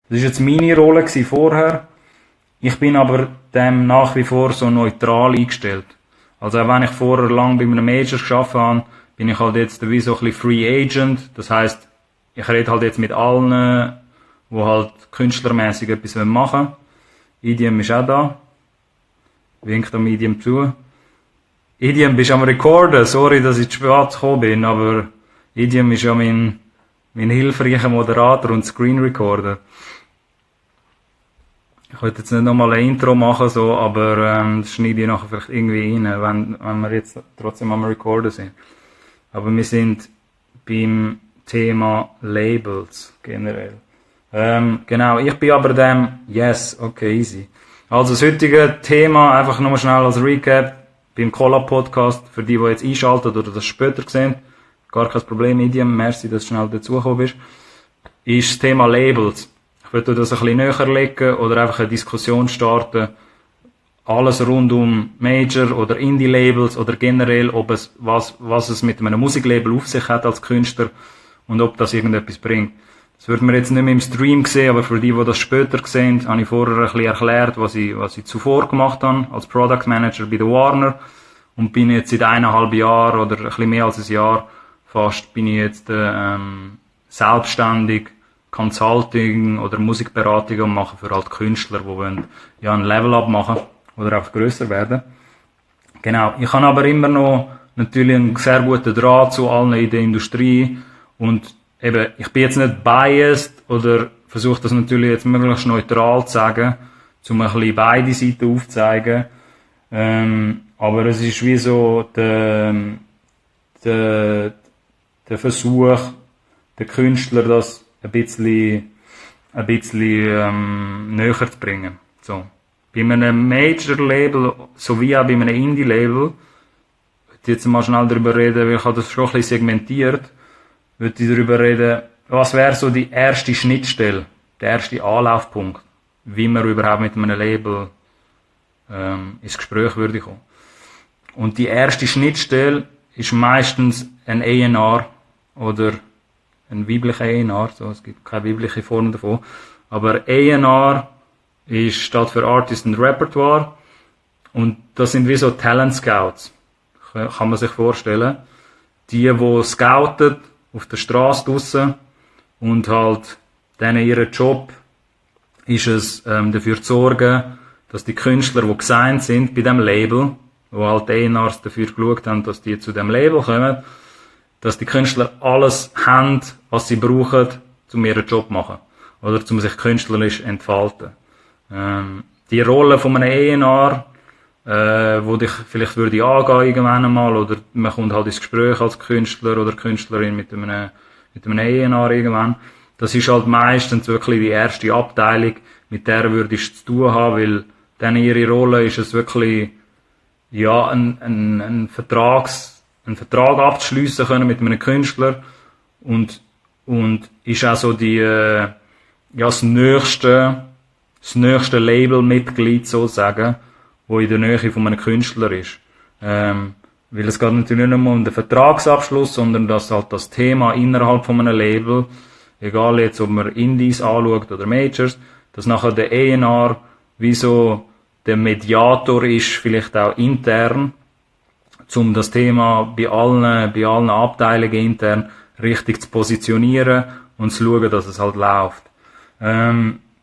Das war jetzt meine Rolle vorher. Ich bin aber dem nach wie vor so neutral eingestellt. Also auch wenn ich vorher lang bei einem Major gearbeitet habe, bin ich halt jetzt wie so ein bisschen Free Agent. Das heisst, ich rede halt jetzt mit allen, die halt künstlermäßig etwas machen wollen. Idiom ist auch da. Winkt am Idiom zu. Idiom, bist am Recorden. Sorry, dass ich zu spät gekommen bin, aber Idiom ist ja mein hilfreicher Moderator und Screen Recorder. Ich wollte jetzt nicht nochmal ein Intro machen, so, aber das schneide ich nachher vielleicht irgendwie rein, wenn wir jetzt trotzdem am Recorden sind. Aber wir sind beim Thema Labels generell. Genau, ich bin aber okay, easy. Also das heutige Thema, einfach nochmal schnell als Recap, beim Collab-Podcast, für die jetzt einschalten oder das später sehen, gar kein Problem, Idiom, merci, dass du schnell dazugekommen bist, ist das Thema Labels. Ich würde das ein bisschen näher legen oder einfach eine Diskussion starten. Alles rund um Major- oder Indie-Labels oder generell, was es mit einem Musiklabel auf sich hat als Künstler und ob das irgendetwas bringt. Das wird man jetzt nicht mehr im Stream sehen, aber für die das später sehen, habe ich vorher ein bisschen erklärt, was ich zuvor gemacht habe als Product Manager bei der Warner und bin jetzt seit 1,5 Jahren oder ein bisschen mehr als ein Jahr fast bin ich jetzt selbstständig Consulting oder Musikberatung machen für halt Künstler, die wollen ja ein Level-Up machen oder auch grösser werden. Genau. Ich habe aber immer noch natürlich einen sehr guten Draht zu allen in der Industrie und eben, ich bin jetzt nicht biased oder versuche das natürlich jetzt möglichst neutral zu sagen, um ein bisschen beide Seiten aufzuzeigen. Aber es ist wie so der Versuch, den Künstler das ein bisschen näher zu bringen. So. Bei einem Major-Label, sowie auch bei einem Indie-Label, ich jetzt mal schnell darüber reden, weil ich habe das schon ein bisschen segmentiert, würde ich darüber reden, was wäre so die erste Schnittstelle, der erste Anlaufpunkt, wie man überhaupt mit einem Label ins Gespräch würde kommen. Und die erste Schnittstelle ist meistens ein A&R oder ein weiblicher A&R, so, es gibt keine weibliche Form davon. Aber A&R steht für Artist and Repertoire und das sind wie so Talent Scouts, kann man sich vorstellen. Die scouten auf der Straße draussen und halt denen ihren Job ist es, dafür zu sorgen, dass die Künstler, die gesigned sind bei dem Label, wo halt A&Rs dafür geschaut haben, dass die zu dem Label kommen, dass die Künstler alles haben, was sie brauchen, um ihren Job zu machen. Oder um sich künstlerisch entfalten. Die Rolle von einem A&R, wo dich vielleicht würde angehen irgendwann einmal, oder man kommt halt ins Gespräch als Künstler oder Künstlerin mit einem A&R irgendwann. Das ist halt meistens wirklich die erste Abteilung, mit der würdest du zu tun haben, weil dann ihre Rolle ist es wirklich, ja, einen Vertrag abzuschliessen können mit einem Künstler und ist auch so das nächste Labelmitglied sozusagen, wo in der Nähe von einem Künstler ist. Weil es geht natürlich nicht nur um den Vertragsabschluss, sondern dass halt das Thema innerhalb von einem Label, egal jetzt ob man Indies anschaut oder Majors, dass nachher der A&R wie so der Mediator ist, vielleicht auch intern, um das Thema bei allen Abteilungen intern richtig zu positionieren und zu schauen, dass es halt läuft.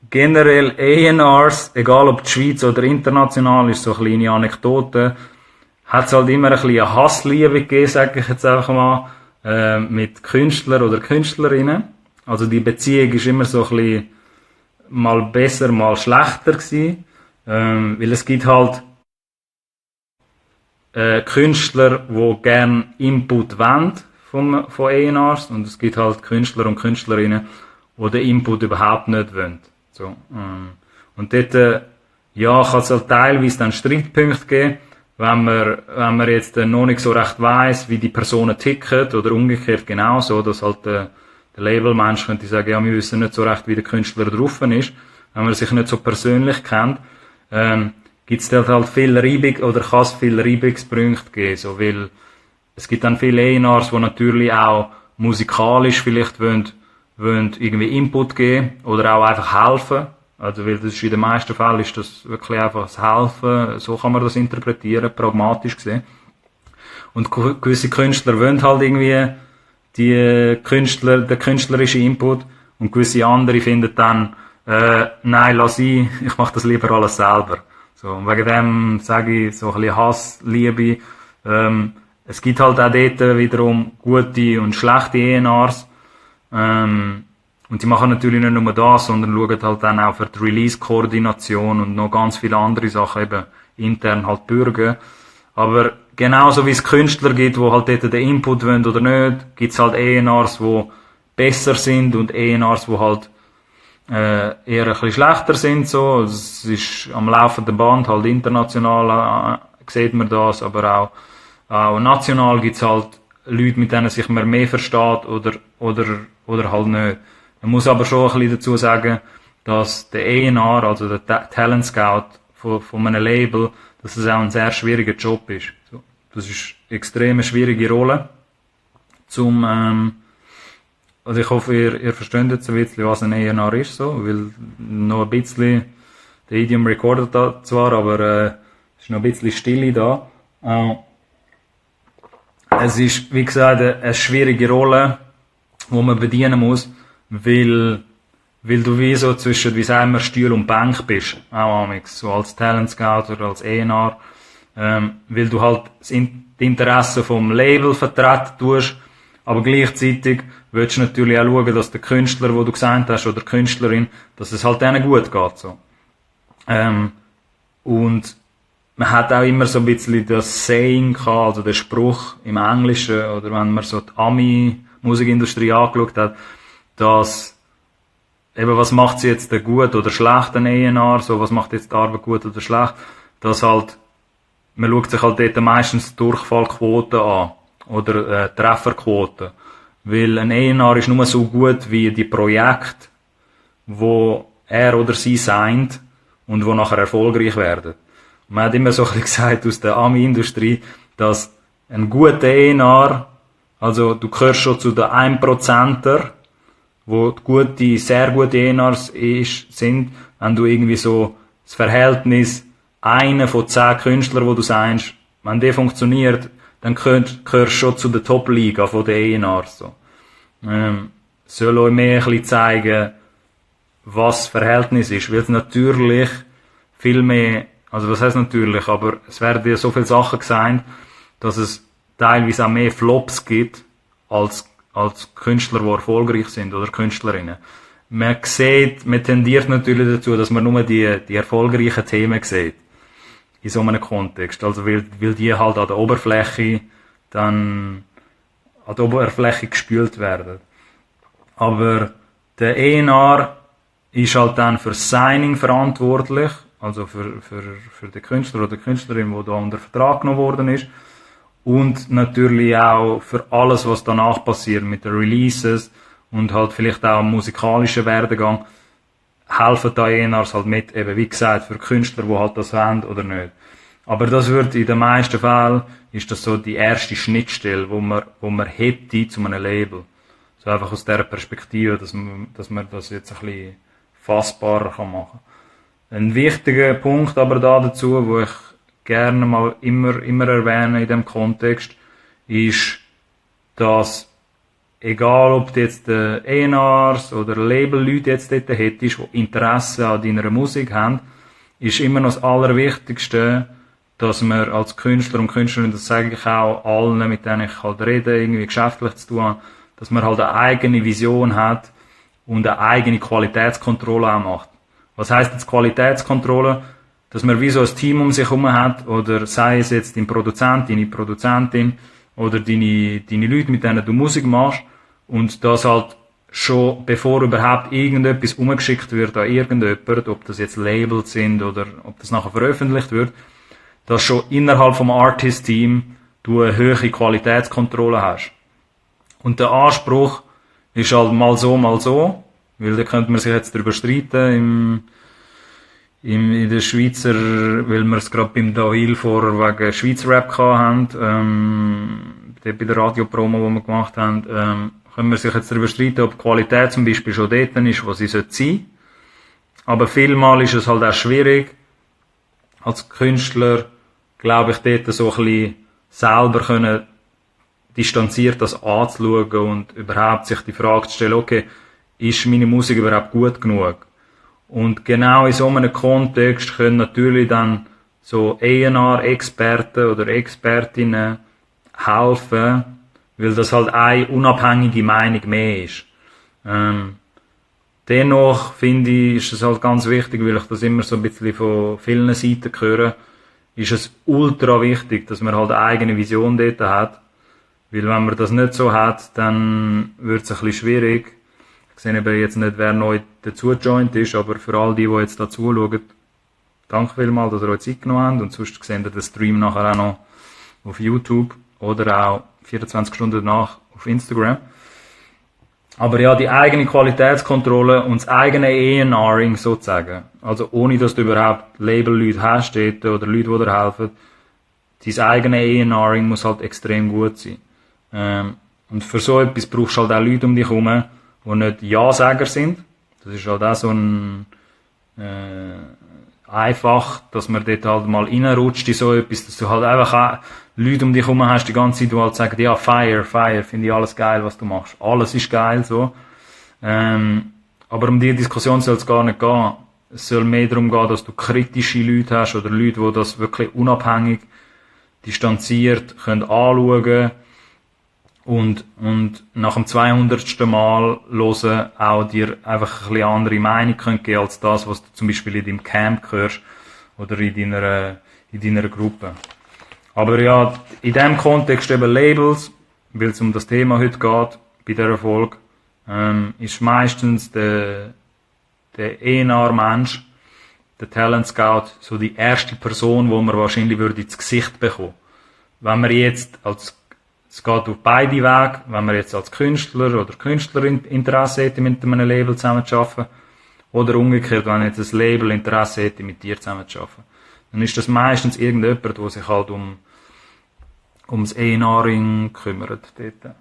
Generell A&Rs, egal ob die Schweiz oder international, ist so eine kleine Anekdote, hat es halt immer ein bisschen eine Hassliebe gegeben, sage ich jetzt einfach mal, mit Künstlern oder Künstlerinnen. Also die Beziehung ist immer so ein bisschen mal besser, mal schlechter gewesen, weil es gibt halt Künstler, die gerne Input wollen von A&Rs und es gibt halt Künstler und Künstlerinnen, die den Input überhaupt nicht wollen. So, und dort, kann es halt teilweise dann Streitpunkte geben, wenn man jetzt noch nicht so recht weiss, wie die Personen ticken oder umgekehrt genauso, dass halt der Labelmensch könnte sagen, ja, wir wissen nicht so recht, wie der Künstler drauf ist, wenn man sich nicht so persönlich kennt, gibt es dort halt viel Reibung oder kann es viel Reibungspunkte geben, so, weil es gibt dann viele A&Rs, die natürlich auch musikalisch vielleicht wollen, wollen irgendwie Input geben oder auch einfach helfen. Also, weil das ist in den meisten Fällen ist das wirklich einfach das Helfen. So kann man das interpretieren, pragmatisch gesehen. Und gewisse Künstler wollen halt irgendwie den künstlerischen Input und gewisse andere finden dann, nein, lass ich mache das lieber alles selber. So, und wegen dem sage ich so ein bisschen Hass, Liebe. Es gibt halt auch dort wiederum gute und schlechte ENRs. Und die machen natürlich nicht nur das, sondern schauen halt dann auch für die Release-Koordination und noch ganz viele andere Sachen eben intern halt bürgen. Aber genauso wie es Künstler gibt, die halt dort den Input wollen oder nicht, gibt es halt ENRs, die besser sind und ENRs, die halt eher ein bisschen schlechter sind. So. Es ist am laufenden Band, halt international sieht man das, aber auch national gibt es halt Leute, mit denen sich man mehr versteht oder halt nicht. Man muss aber schon ein bisschen dazu sagen, dass der ENR, also der Talent Scout von einem Label, dass es auch ein sehr schwieriger Job ist. So, das ist eine extrem schwierige Rolle. Also ich hoffe, ihr versteht jetzt ein bisschen, was ein ENR ist, so, weil noch ein bisschen, der Idiom recordet da zwar, aber es ist noch ein bisschen Stille da. Es ist, wie gesagt, eine schwierige Rolle, die man bedienen muss, weil du wie so zwischen, wie sagen wir, Stuhl und Bank bist, auch amix, so als Talent Scout oder als ENR, weil du halt die Interessen vom Label vertreten tust, aber gleichzeitig willst du natürlich auch schauen, dass der Künstler, wo du gesagt hast, oder Künstlerin, dass es halt denen gut geht, so. Und man hat auch immer so ein bisschen das Saying gehabt, also der Spruch im Englischen, oder wenn man so die Ami-Musikindustrie angeschaut hat, dass eben, was macht sie jetzt gut oder schlecht an ENR, so, was macht jetzt die Arbeit gut oder schlecht, dass halt, man schaut sich halt dort meistens Durchfallquoten an, oder Trefferquoten, weil ein ENR ist nur so gut wie die Projekte, wo er oder sie signed und wo nachher erfolgreich werden. Und man hat immer so ein bisschen gesagt aus der Ami-Industrie, dass ein guter ENR, also du gehörst schon zu den 1%er, wo sehr gute ENRs sind, wenn du irgendwie so das Verhältnis einer von 10 Künstlern, wo du signst, wenn der funktioniert, dann gehörst du schon zu der Top-Liga von den ENRs, so. Soll euch mehr ein bisschen zeigen, was das Verhältnis ist, weil es natürlich viel mehr, also was heißt natürlich, aber es werden ja so viele Sachen gesagt, dass es teilweise auch mehr Flops gibt, als Künstler, die erfolgreich sind, oder Künstlerinnen. Man tendiert natürlich dazu, dass man nur die erfolgreichen Themen sieht. In so einem Kontext. Also, weil die halt an der Oberfläche gespült werden. Aber der ENR ist halt dann für Signing verantwortlich, also für den Künstler oder die Künstlerin, die da unter Vertrag genommen worden ist. Und natürlich auch für alles, was danach passiert mit den Releases und halt vielleicht auch am musikalischen Werdegang, helfen da ENRs halt mit, eben wie gesagt, für Künstler, die halt das wollen oder nicht. Aber das wird in den meisten Fällen, ist das so die erste Schnittstelle, wo man hätte zu einem Label. So einfach aus dieser Perspektive, dass man das jetzt ein bisschen fassbarer machen kann. Ein wichtiger Punkt aber dazu, wo ich gerne mal immer erwähnen in dem Kontext, ist, dass egal ob du jetzt ENRs oder Label-Leute jetzt dort hättest, die Interesse an deiner Musik haben, ist immer noch das Allerwichtigste, dass man als Künstler und Künstlerin, das sage ich auch allen, mit denen ich halt rede, irgendwie geschäftlich zu tun habe, dass man halt eine eigene Vision hat und eine eigene Qualitätskontrolle auch macht. Was heisst jetzt Qualitätskontrolle? Dass man wie so ein Team um sich herum hat, oder sei es jetzt dein Produzent, deine Produzentin, oder deine Leute, mit denen du Musik machst, und das halt schon, bevor überhaupt irgendetwas umgeschickt wird an irgendjemand, ob das jetzt Labels sind, oder ob das nachher veröffentlicht wird, dass schon innerhalb vom Artist-Team du eine hohe Qualitätskontrolle hast. Und der Anspruch ist halt mal so, weil da könnte man sich jetzt darüber streiten, in der Schweizer, weil wir es gerade beim Dawil vor wegen Schweizer Rap hatten, dort bei der Radiopromo, die wir gemacht haben, können wir sich jetzt darüber streiten, ob die Qualität zum Beispiel schon dort ist, wo sie sein sollte. Aber vielmal ist es halt auch schwierig, als Künstler, glaube ich, dort so ein bisschen selber können distanziert das anzuschauen und überhaupt sich die Frage zu stellen, okay, ist meine Musik überhaupt gut genug? Und genau in so einem Kontext können natürlich dann so A&R-Experten oder Expertinnen helfen, weil das halt eine unabhängige Meinung mehr ist. Dennoch finde ich, ist es halt ganz wichtig, weil ich das immer so ein bisschen von vielen Seiten höre, ist es ultra wichtig, dass man halt eine eigene Vision dort hat. Weil wenn man das nicht so hat, dann wird es ein bisschen schwierig. Ich sehe eben jetzt nicht, wer neu dazu joint ist, aber für all die jetzt da zuschauen, danke vielmals, dass ihr euch Zeit genommen habt und sonst seht ihr den Stream nachher auch noch auf YouTube oder auch 24 Stunden danach auf Instagram. Aber ja, die eigene Qualitätskontrolle und das eigene A&Ring sozusagen, also ohne dass du überhaupt Label-Leute hast dort oder Leute, die dir helfen, dein eigene A&Ring muss halt extrem gut sein. Und für so etwas brauchst du halt auch Leute um dich herum, die nicht Ja-Säger sind. Das ist halt auch so ein einfach, dass man dort halt mal reinrutscht in so etwas, dass du halt einfach auch Leute um dich herum hast die ganze Zeit, die halt sagen, ja, Fire, finde ich alles geil, was du machst. Alles ist geil, so. Aber um diese Diskussion soll es gar nicht gehen. Es soll mehr darum gehen, dass du kritische Leute hast oder Leute, die das wirklich unabhängig, distanziert können anschauen und nach dem 200. Mal hören auch dir einfach ein bisschen andere Meinung können geben als das, was du zum Beispiel in deinem Camp hörst oder in deiner Gruppe. Aber ja, in diesem Kontext eben Labels, weil es um das Thema heute geht, bei dieser Folge, ist meistens der A&R-Mensch, der Talent Scout, so die erste Person, wo man wahrscheinlich würde ins Gesicht bekommen. Wenn man jetzt es geht auf beide Wege, wenn man jetzt als Künstler oder Künstlerin Interesse hätte, mit einem Label zusammenzuarbeiten, oder umgekehrt, wenn jetzt ein Label Interesse hätte, mit dir zusammenzuarbeiten, dann ist das meistens irgendjemand, der sich halt ums A&Ring kümmert dort.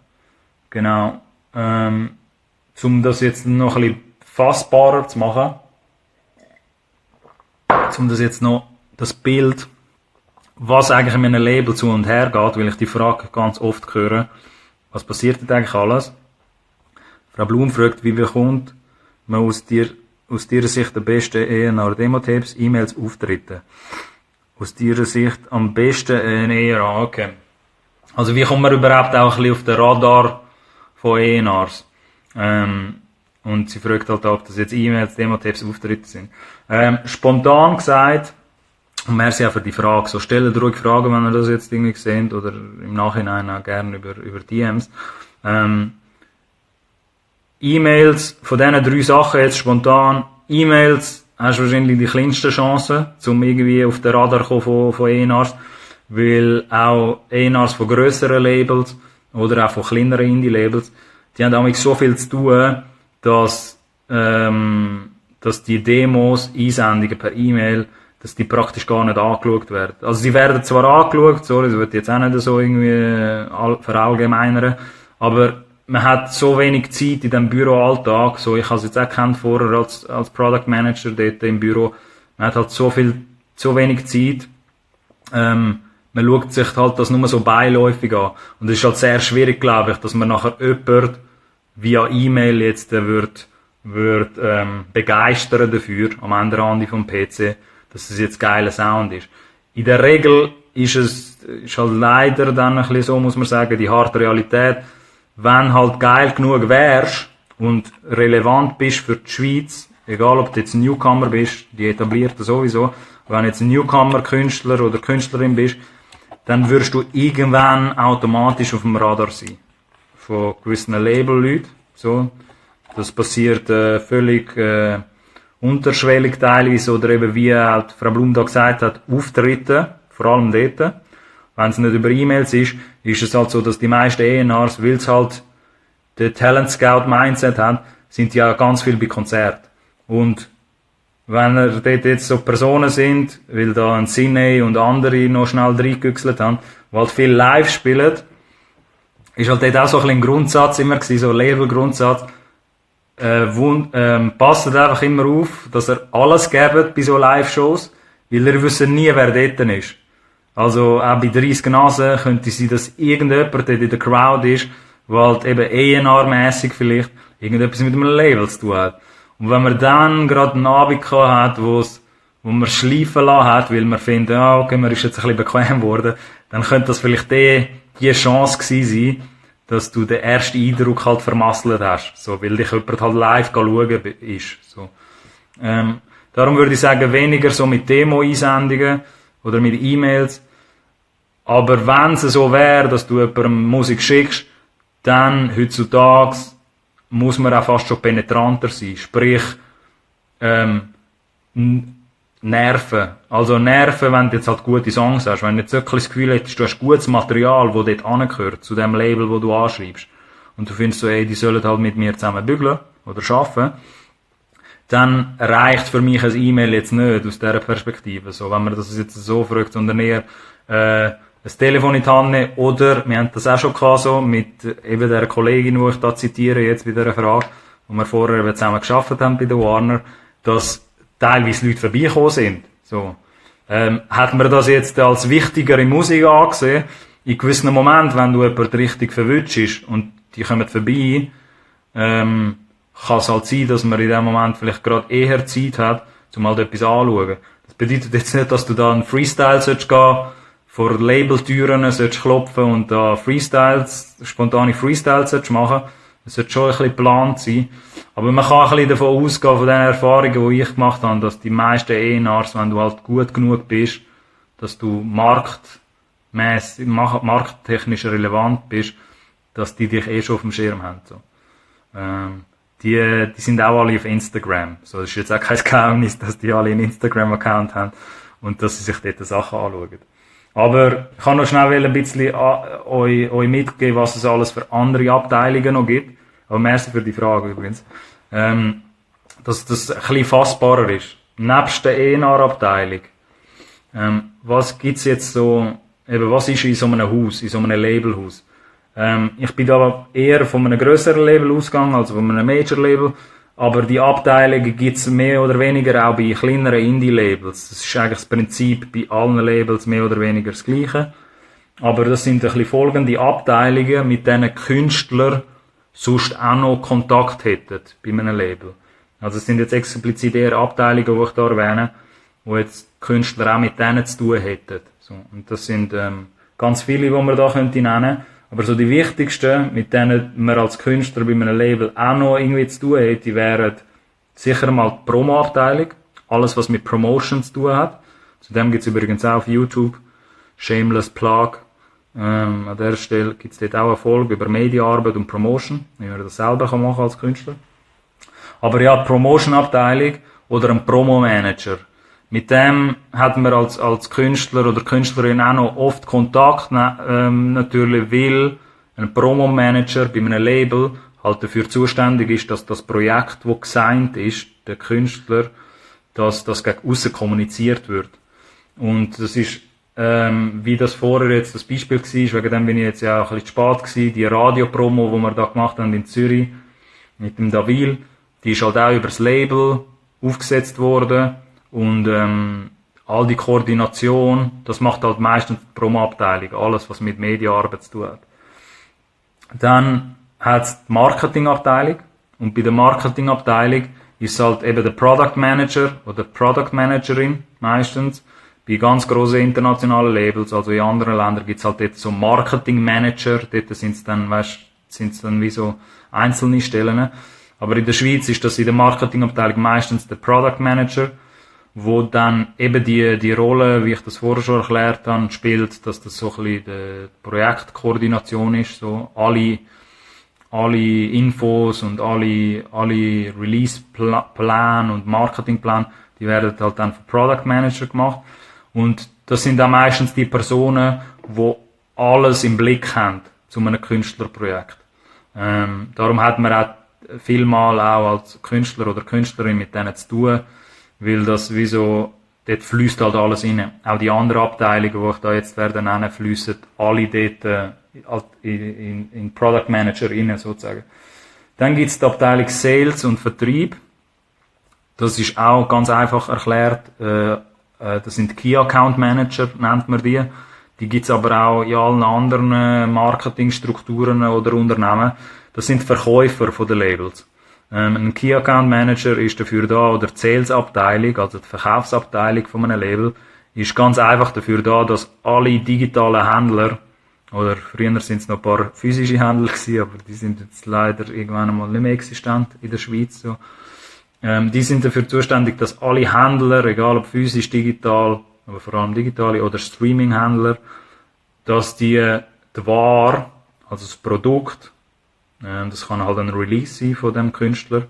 Genau. Um das jetzt noch ein bisschen fassbarer zu machen, um das jetzt noch, das Bild, was eigentlich in einem Label zu und her geht, weil ich die Frage ganz oft höre, was passiert denn eigentlich alles? Frau Blum fragt, wie bekommt man aus Ihrer Sicht am besten A&R-Demo-Tapes, E-Mails, Auftritte? Aus Ihrer Sicht am besten A&R, okay. Also wie kommt man überhaupt auch ein bisschen auf den Radar von A&Rs? Und sie fragt halt, ob das jetzt E-Mails, Demo-Tapes, Auftritte sind. Spontan gesagt, und merci auch für die Frage. So, stellt ruhig Fragen, wenn ihr das jetzt irgendwie seht, oder im Nachhinein auch gerne über DMs. E-Mails, von diesen 3 Sachen jetzt spontan. E-Mails hast du wahrscheinlich die kleinste Chance, um irgendwie auf den Radar zu kommen von A&Rs, weil auch A&Rs von grösseren Labels oder auch von kleineren Indie-Labels, die haben damit so viel zu tun, dass die Demos, Einsendungen per E-Mail, dass die praktisch gar nicht angeschaut werden. Also sie werden zwar angeschaut, sorry, das wird jetzt auch nicht so irgendwie verallgemeinern, aber man hat so wenig Zeit in dem Büroalltag, so ich habe es jetzt auch kennt vorher als Product Manager dort im Büro, man hat halt so wenig Zeit, man schaut sich halt das nur so beiläufig an. Und es ist halt sehr schwierig, glaube ich, dass man nachher jemand via E-Mail jetzt wird begeistern dafür, am Ende Rande vom PC, dass es jetzt geiler Sound ist. In der Regel ist halt leider dann ein bisschen so, muss man sagen, die harte Realität, wenn halt geil genug wärst und relevant bist für die Schweiz, egal ob du jetzt ein Newcomer bist, die etablierten sowieso, wenn du jetzt ein Newcomer-Künstler oder Künstlerin bist, dann wirst du irgendwann automatisch auf dem Radar sein. Von gewissen Label-Leuten. So. Das passiert völlig unterschwellig teilweise oder eben wie halt Frau Blum da gesagt hat, Auftritte, vor allem dort. Wenn es nicht über E-Mails ist es halt so, dass die meisten A&Rs, weil es halt den Talent Scout Mindset haben, sind ja ganz viel bei Konzerten. Und wenn er dort jetzt so Personen sind, weil da ein Cine und andere noch schnell reingegüchselt haben, die halt viel live spielen, ist halt dort auch so ein bisschen ein Grundsatz immer gewesen, so ein Label-Grundsatz. Passt einfach immer auf, dass ihr alles gebt bei so Live-Shows, weil ihr wisst nie, wer dort ist. Also auch bei 30 Nasen könnte sein, dass irgendjemand dort in der Crowd ist, der halt eben ENR-mässig vielleicht irgendetwas mit einem Label zu tun hat. Und wenn man dann gerade einen Abend gehabt hat, wo man schleifen lassen hat, weil man findet, ja, okay, man ist jetzt ein bisschen bequem geworden, dann könnte das vielleicht die Chance gewesen sein, dass du den ersten Eindruck halt vermasselt hast. So, weil dich jemand halt live schauen ist. So. Darum würde ich sagen, weniger so mit Demo-Einsendungen oder mit E-Mails. Aber wenn es so wäre, dass du jemandem Musik schickst, dann heutzutage muss man auch fast schon penetranter sein. Sprich, Nerven. Also Nerven, wenn du jetzt halt gute Songs hast. Wenn du jetzt wirklich das Gefühl hättest, du hast gutes Material, das dort angehört, zu dem Label, das du anschreibst, und du findest so, ey, die sollen halt mit mir zusammen bügeln oder arbeiten, dann reicht für mich ein E-Mail jetzt nicht aus dieser Perspektive. So, wenn man das jetzt so fragt, sondern eher ein Telefon in die Hand nehmen, oder, wir haben das auch schon gehabt, so, mit eben der Kollegin, die ich da zitiere, jetzt bei dieser Frage, wo wir vorher eben zusammen gearbeitet haben bei der Warner, dass teilweise Leute vorbeigekommen sind. So. Hat man das jetzt als wichtigere Musik angesehen? In gewissen Momenten, wenn du jemanden richtig verwünschst und die kommen vorbei, kann es halt sein, dass man in dem Moment vielleicht gerade eher Zeit hat, um halt etwas anzuschauen. Das bedeutet jetzt nicht, dass du da einen Freestyle sollst gehen, vor Labeltüren sollst klopfen und da spontane Freestyles sollst machen. Das sollte schon ein bisschen geplant sein. Aber man kann ein bisschen davon ausgehen, von den Erfahrungen, die ich gemacht habe, dass die meisten ENRs, wenn du halt gut genug bist, dass du markttechnisch relevant bist, dass die dich schon auf dem Schirm haben. So. Die sind auch alle auf Instagram. So, das ist jetzt auch kein Geheimnis, dass die alle einen Instagram-Account haben und dass sie sich dort Sachen anschauen. Aber ich kann noch schnell ein bisschen euch mitgeben, was es alles für andere Abteilungen noch gibt. Aber merci für die Frage übrigens. Dass das ein bisschen fassbarer ist. Nebst der ENR-Abteilung. Was gibt's jetzt so, eben, was ist in so einem Haus, in so einem Labelhaus? Ich bin da eher von einem grösseren Label ausgegangen, also von einem Major-Label. Aber die Abteilungen gibt's mehr oder weniger auch bei kleineren Indie-Labels. Das ist eigentlich das Prinzip bei allen Labels mehr oder weniger das Gleiche. Aber das sind ein bisschen folgende Abteilungen, mit denen Künstler sonst auch noch Kontakt hätten bei einem Label. Also es sind jetzt explizit eher Abteilungen, die ich da erwähne, wo jetzt Künstler auch mit denen zu tun hätten. So. Und das sind ganz viele, die man da könnte nennen. Aber so die wichtigsten, mit denen man als Künstler bei einem Label auch noch irgendwie zu tun hätte, wären sicher mal die Promo-Abteilung. Alles, was mit Promotion zu tun hat. Zudem gibt's übrigens auch auf YouTube Shameless Plug. An der Stelle gibt's dort auch eine Folge über Mediaarbeit und Promotion, wie man das selber machen kann als Künstler. Aber ja, die Promotion-Abteilung oder ein Promo-Manager. Mit dem hat man als Künstler oder Künstlerin auch noch oft Kontakt, natürlich, weil ein Promo-Manager bei einem Label halt dafür zuständig ist, dass das Projekt, das gesigned ist, der Künstler, dass das gegen aussen kommuniziert wird. Und das ist, wie das vorher jetzt das Beispiel war, wegen dem bin ich jetzt ja auch ein bisschen spät gewesen, die Radiopromo, die wir da gemacht haben in Zürich, mit dem Davil, die ist halt auch über das Label aufgesetzt worden. Und all die Koordination, das macht halt meistens die Promo-Abteilung, alles was mit Medienarbeit zu tun hat. Dann hat es die Marketingabteilung und bei der Marketingabteilung ist halt eben der Product Manager oder die Product Managerin meistens. Bei ganz grossen internationalen Labels, also in anderen Ländern gibt es halt dort so Marketing Manager, dort sind es dann wie so einzelne Stellen. Aber in der Schweiz ist das in der Marketingabteilung meistens der Product Manager, wo dann eben die Rolle, wie ich das vorher schon erklärt habe, spielt, dass das so ein bisschen die Projektkoordination ist, so alle Infos und alle Release-Pläne und Marketingpläne, die werden halt dann vom Product Manager gemacht. Und das sind dann meistens die Personen, die alles im Blick haben zu einem Künstlerprojekt. Darum hat man auch vielmal auch als Künstler oder Künstlerin mit denen zu tun, weil das wieso, dort fließt halt alles rein. Auch die anderen Abteilungen, die ich da jetzt werde nennen, fließen alle dort in Product Manager rein, sozusagen. Dann gibt's die Abteilung Sales und Vertrieb. Das ist auch ganz einfach erklärt. Das sind Key Account Manager, nennt man die. Die gibt's aber auch in allen anderen Marketingstrukturen oder Unternehmen. Das sind Verkäufer von den Labels. Ein Key Account Manager ist dafür da, oder die Sales-Abteilung, also die Verkaufsabteilung von einem Label, ist ganz einfach dafür da, dass alle digitalen Händler, oder früher sind es noch ein paar physische Händler gewesen, aber die sind jetzt leider irgendwann einmal nicht mehr existent in der Schweiz, so. Die sind dafür zuständig, dass alle Händler, egal ob physisch, digital, aber vor allem digitale oder Streaming-Händler, dass die Ware, also das Produkt, das kann halt ein Release sein von dem Künstler,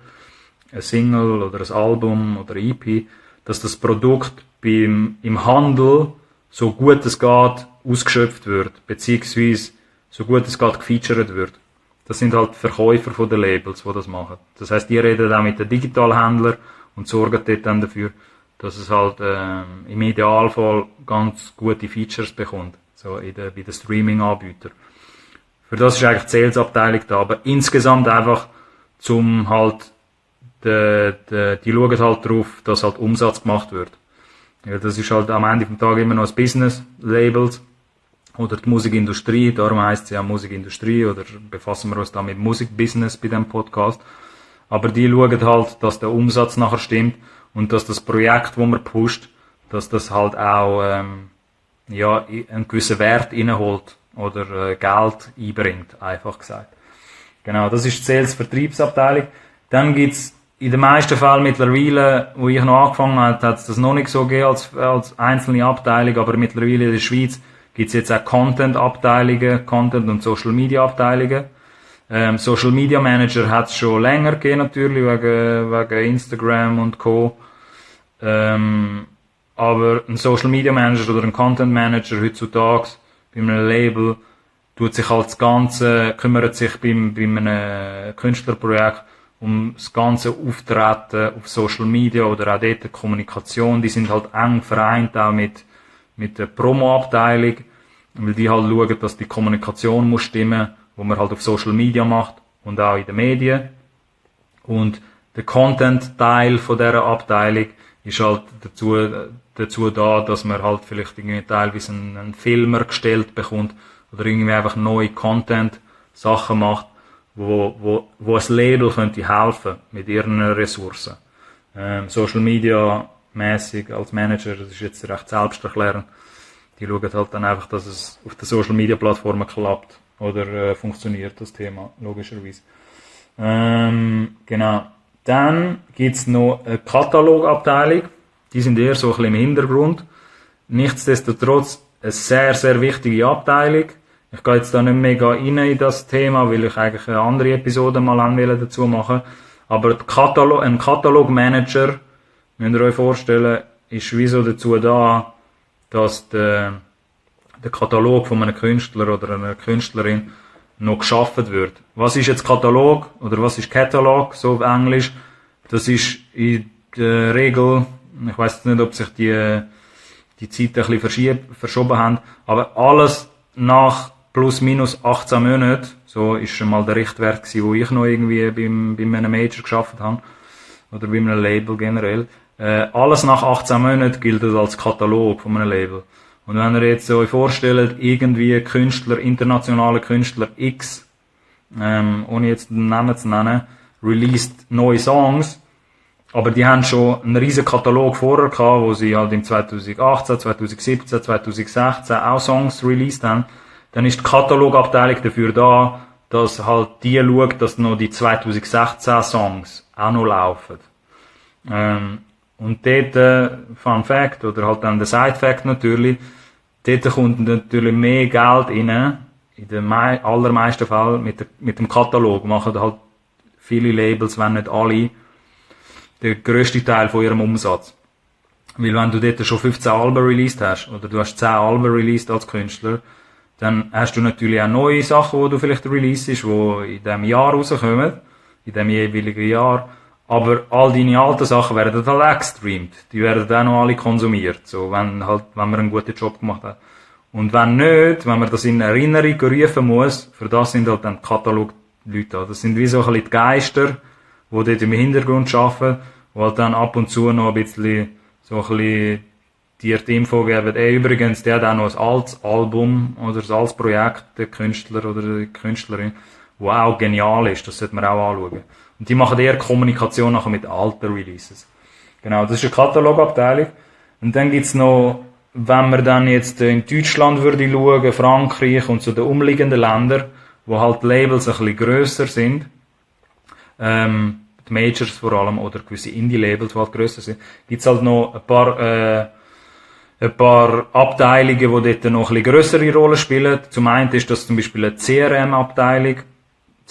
ein Single oder ein Album oder ein EP, dass das Produkt im Handel so gut es geht ausgeschöpft wird, beziehungsweise so gut es geht gefeatured wird. Das sind halt Verkäufer von den Labels, die das machen. Das heisst, die reden auch mit den Digitalhändlern und sorgen dort dann dafür, dass es halt im Idealfall ganz gute Features bekommt, so bei den Streaming-Anbietern. Für das ist eigentlich die Sales-Abteilung da, aber insgesamt einfach zum halt die schauen halt darauf, dass halt Umsatz gemacht wird. Ja, das ist halt am Ende vom Tag immer noch das Business, Labels oder die Musikindustrie, darum heisst es ja Musikindustrie oder befassen wir uns da mit Musikbusiness bei dem Podcast. Aber die schauen halt, dass der Umsatz nachher stimmt und dass das Projekt, wo man pusht, dass das halt auch einen gewissen Wert reinholt oder Geld einbringt, einfach gesagt. Genau, das ist die Sales-Vertriebsabteilung. Dann gibt's in den meisten Fällen mittlerweile, wo ich noch angefangen habe, hat es das noch nicht so gegeben als einzelne Abteilung, aber mittlerweile in der Schweiz gibt's jetzt auch Content-Abteilungen, Content- und Social-Media-Abteilungen. Social-Media-Manager hat es schon länger gegeben, natürlich, wegen Instagram und Co. Aber ein Social-Media-Manager oder ein Content-Manager heutzutage bei einem Label tut sich halt das Ganze, kümmert sich bei einem Künstlerprojekt um das ganze Auftreten auf Social Media oder auch dort die Kommunikation. Die sind halt eng vereint auch mit der Promo-Abteilung, weil die halt schauen, dass die Kommunikation muss stimmen, wo man halt auf Social Media macht und auch in den Medien. Und der Content-Teil von dieser Abteilung ist halt dazu da, dass man halt vielleicht irgendwie teilweise einen Filmer gestellt bekommt oder irgendwie einfach neue Content-Sachen macht, wo ein Label könnte helfen mit ihren Ressourcen. Social Media mäßig als Manager, das ist jetzt recht selbsterklärend. Die schauen halt dann einfach, dass es auf den Social Media Plattformen klappt oder funktioniert, das Thema, logischerweise. Genau. Dann gibt's noch eine Katalogabteilung. Die sind eher so ein bisschen im Hintergrund. Nichtsdestotrotz eine sehr, sehr wichtige Abteilung. Ich gehe jetzt da nicht mega rein in das Thema, weil ich eigentlich eine andere Episode mal dazu machen. Aber ein Katalogmanager, müsst ihr euch vorstellen, ist wie so dazu da, dass der Katalog von einem Künstler oder einer Künstlerin noch geschaffen wird. Was ist jetzt Katalog oder was ist Catalog, so auf Englisch? Das ist in der Regel, ich weiss nicht, ob sich die Zeiten ein bisschen verschoben haben, aber alles nach plus minus 18 Monaten, so ist schon mal der Richtwert gewesen, wo ich noch irgendwie bei einem Major geschafft habe, oder bei einem Label generell. Alles nach 18 Monaten gilt das als Katalog von einem Label. Und wenn ihr jetzt euch vorstellt, irgendwie Künstler, internationale Künstler X, ohne jetzt den Namen zu nennen, released neue Songs, aber die haben schon einen riesen Katalog vorher gehabt, wo sie halt im 2018, 2017, 2016 auch Songs released haben, dann ist die Katalogabteilung dafür da, dass halt die schaut, dass noch die 2016 Songs auch noch laufen. Und dort, Fun Fact, oder halt dann der Side Fact natürlich, dort kommt natürlich mehr Geld rein, in den allermeisten Fällen mit dem Katalog, machen halt viele Labels, wenn nicht alle, den grössten Teil von ihrem Umsatz. Weil wenn du dort schon 15 Alben released hast, oder du hast 10 Alben released als Künstler, dann hast du natürlich auch neue Sachen, die du vielleicht releasest, die in diesem Jahr rauskommen, in diesem jeweiligen Jahr. Aber all deine alten Sachen werden halt auch gestreamt. Die werden auch noch alle konsumiert, so, wenn man einen guten Job gemacht hat. Und wenn nicht, wenn man das in Erinnerung rufen muss, für das sind halt dann die Katalogleute da. Das sind wie so ein bisschen die Geister, die dort im Hintergrund arbeiten, die halt dann ab und zu noch ein bisschen, so ein bisschen dir die Info geben, übrigens, der hat auch noch ein altes Album oder ein altes Projekt, der Künstler oder die Künstlerin, wo auch genial ist, das sollte man auch anschauen. Und die machen eher Kommunikation nachher mit alten Releases. Genau, das ist eine Katalogabteilung. Und dann gibt's noch, wenn man dann jetzt in Deutschland würde schauen, Frankreich und so den umliegenden Ländern, wo halt die Labels ein bisschen grösser sind, die Majors vor allem, oder gewisse Indie-Labels, die halt grösser sind, gibt's halt noch ein paar Abteilungen, die dort noch ein bisschen grössere Rolle spielen. Zum einen ist das zum Beispiel eine CRM-Abteilung.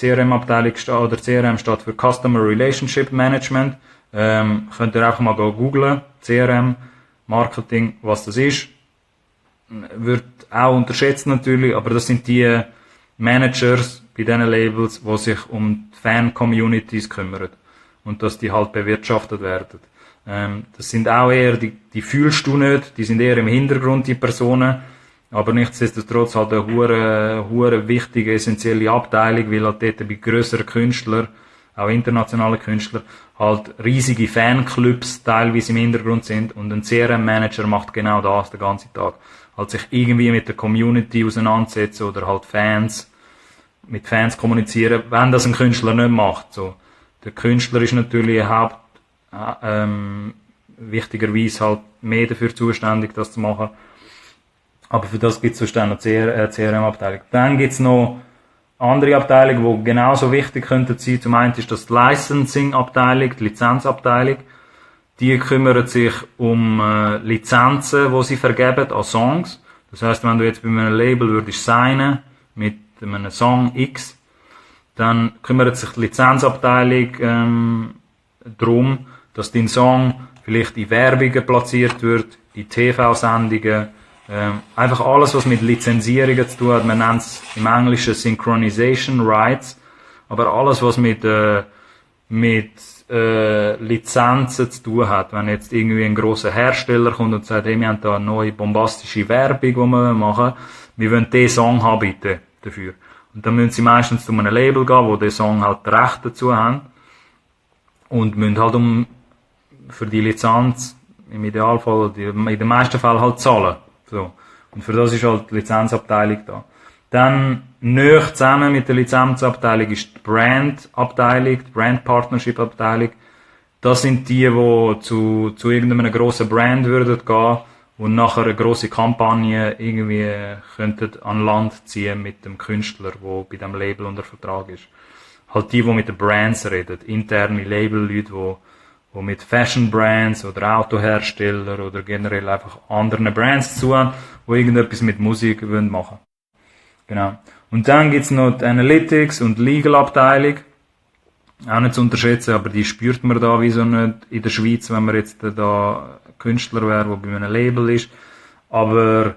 Oder CRM steht für Customer Relationship Management. Könnt ihr einfach mal googlen. CRM, Marketing, was das ist. Wird auch unterschätzt natürlich, aber das sind die Managers bei diesen Labels, die sich um die Fan-Communities kümmern. Und dass die halt bewirtschaftet werden. Das sind auch eher, die fühlst du nicht, die sind eher im Hintergrund, die Personen. Aber nichtsdestotrotz halt eine hure wichtige, essentielle Abteilung, weil halt dort bei grösseren Künstlern, auch internationalen Künstlern, halt riesige Fanclubs teilweise im Hintergrund sind und ein CRM-Manager macht genau das den ganzen Tag. Halt sich irgendwie mit der Community auseinandersetzen oder halt mit Fans kommunizieren, wenn das ein Künstler nicht macht, so. Der Künstler ist natürlich wichtigerweise halt mehr dafür zuständig, das zu machen. Aber für das gibt es sonst auch noch CRM-Abteilung. Dann gibt es noch andere Abteilungen, die genauso wichtig könnten sein. Zum einen ist das die Licensing-Abteilung, die Lizenzabteilung. Die kümmert sich um Lizenzen, die sie vergeben an Songs. Das heisst, wenn du jetzt bei einem Label würdest signen mit einem Song X, dann kümmert sich die Lizenzabteilung darum, dass dein Song vielleicht in Werbungen platziert wird, in TV-Sendungen, einfach alles, was mit Lizenzierungen zu tun hat. Man nennt es im Englischen Synchronization Rights, aber alles, was mit Lizenzen zu tun hat. Wenn jetzt irgendwie ein grosser Hersteller kommt und sagt, hey, wir haben da eine neue bombastische Werbung, die wir machen, wir wollen diesen Song haben, bitte, dafür. Und dann müssen sie meistens zu einem Label gehen, wo der Song halt die Rechte dazu haben. Und müssen halt für die Lizenz, im Idealfall, in den meisten Fällen halt zahlen. So. Und für das ist halt die Lizenzabteilung da. Dann, näher zusammen mit der Lizenzabteilung ist die Brandabteilung, die Brand Partnership Abteilung. Das sind die zu irgendeinem grossen Brand würden gehen und nachher eine grosse Kampagne irgendwie könnten an Land ziehen mit dem Künstler, der bei dem Label unter Vertrag ist. Halt die mit den Brands reden, interne Label-Leute, die mit Fashion-Brands oder Autohersteller oder generell einfach anderen Brands zu haben, die irgendetwas mit Musik machen wollen. Genau. Und dann gibt's noch die Analytics- und Legal-Abteilung. Auch nicht zu unterschätzen, aber die spürt man da wieso nicht in der Schweiz, wenn man jetzt da Künstler wäre, der bei einem Label ist. Aber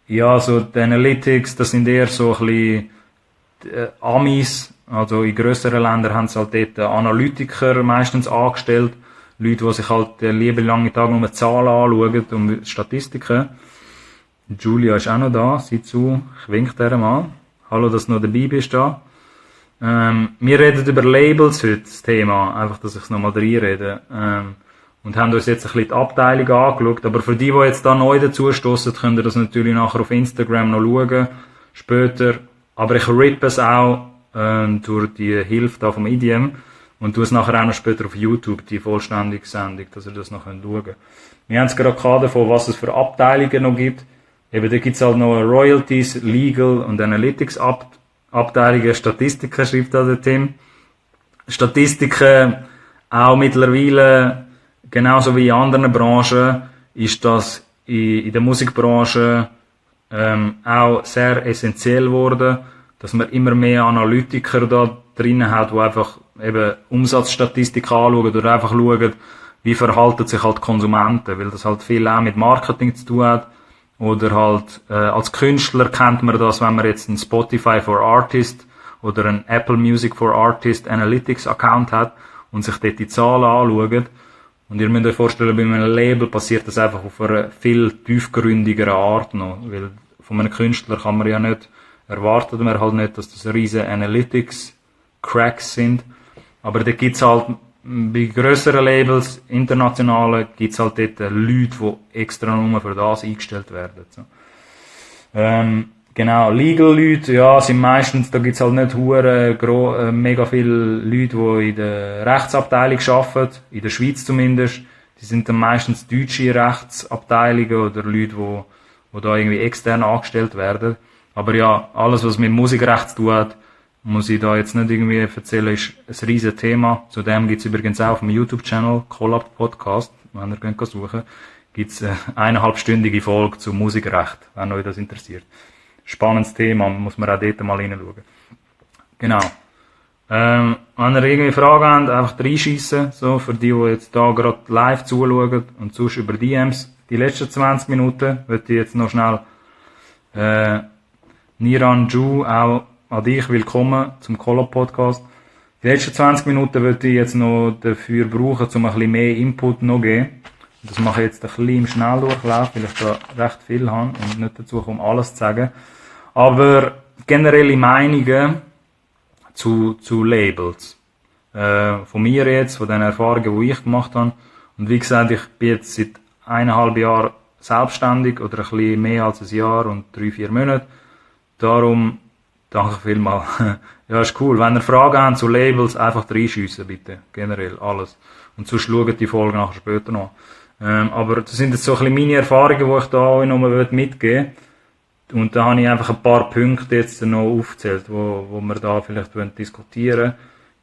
ja, so die Analytics, das sind eher so ein bisschen Amis, also in grösseren Ländern haben sie halt dort Analytiker meistens angestellt. Leute, die sich halt lieber lange Tage nur Zahlen anschauen und Statistiken. Julia ist auch noch da, sieh zu, ich wink dir mal. Hallo, dass du noch dabei bist da. Wir reden über Labels heute, das Thema, einfach, dass ich es nochmal reinrede. Und haben uns jetzt ein bisschen die Abteilung angeschaut, aber für die jetzt da neu dazustossen, könnt ihr das natürlich nachher auf Instagram noch schauen, später. Aber ich rippe es auch durch die Hilfe da vom IDM und tue es nachher auch noch später auf YouTube, die vollständige Sendung, dass ihr das noch schauen könnt. Wir haben es gerade davon, was es für Abteilungen noch gibt. Eben, da gibt's halt noch Royalties, Legal und Analytics Abteilungen, Statistiken, schreibt da der Tim. Statistiken, auch mittlerweile, genauso wie in anderen Branchen, ist das in der Musikbranche auch sehr essentiell geworden, dass man immer mehr Analytiker da drinnen hat, die einfach eben Umsatzstatistiken anschauen oder einfach schauen, wie verhalten sich halt Konsumenten, weil das halt viel auch mit Marketing zu tun hat. Oder halt, als Künstler kennt man das, wenn man jetzt einen Spotify for Artist oder einen Apple Music for Artist Analytics Account hat und sich dort die Zahlen anschaut. Und ihr müsst euch vorstellen, bei einem Label passiert das einfach auf einer viel tiefgründigeren Art noch, weil von einem Künstler kann man ja nicht erwarten, man halt nicht, dass das riesen Analytics-Cracks sind. Aber da gibt's halt, bei grösseren Labels, internationalen, gibt's halt dort Leute, die extra nur für das eingestellt werden. So. Genau, Legal-Leute, ja, sind meistens, da gibt's halt nicht mega viele Leute, die in der Rechtsabteilung arbeiten, in der Schweiz zumindest. Die sind dann meistens deutsche Rechtsabteilungen oder Leute, die da irgendwie extern angestellt werden. Aber ja, alles, was mit Musikrecht zu tun hat, muss ich da jetzt nicht irgendwie erzählen, ist ein riesen Thema. Zudem gibt's übrigens auch auf dem YouTube-Channel Collab Podcast, wenn ihr könnt suchen, gibt's eine 1,5-stündige Folge zu Musikrecht, wenn euch das interessiert. Spannendes Thema, muss man auch dort mal reinschauen. Genau. Wenn ihr irgendwie Fragen habt, einfach reinschiessen, so, für die jetzt da gerade live zuschauen und sonst über DMs. Die letzten 20 Minuten würde ich jetzt noch schnell, Niran Ju, auch an dich willkommen zum Collab Podcast. Die letzten 20 Minuten würde ich jetzt noch dafür brauchen, um ein bisschen mehr Input noch geben. Das mache ich jetzt ein bisschen im Schnelldurchlauf, weil ich da recht viel habe und nicht dazu komme, alles zu sagen. Aber generelle Meinungen zu Labels. Von mir jetzt, von den Erfahrungen, die ich gemacht habe. Und wie gesagt, ich bin jetzt seit 1,5 Jahren selbstständig oder ein bisschen mehr als ein Jahr und 3-4 Monate. Darum, danke vielmals. Ja, ist cool. Wenn ihr Fragen habt zu Labels, einfach reinschiessen, bitte. Generell, alles. Und sonst schaut die Folge nachher später noch. Aber das sind jetzt so ein bisschen meine Erfahrungen, die ich da euch noch mal mitgeben will. Und da habe ich einfach ein paar Punkte jetzt noch aufgezählt, wo wir da vielleicht diskutieren.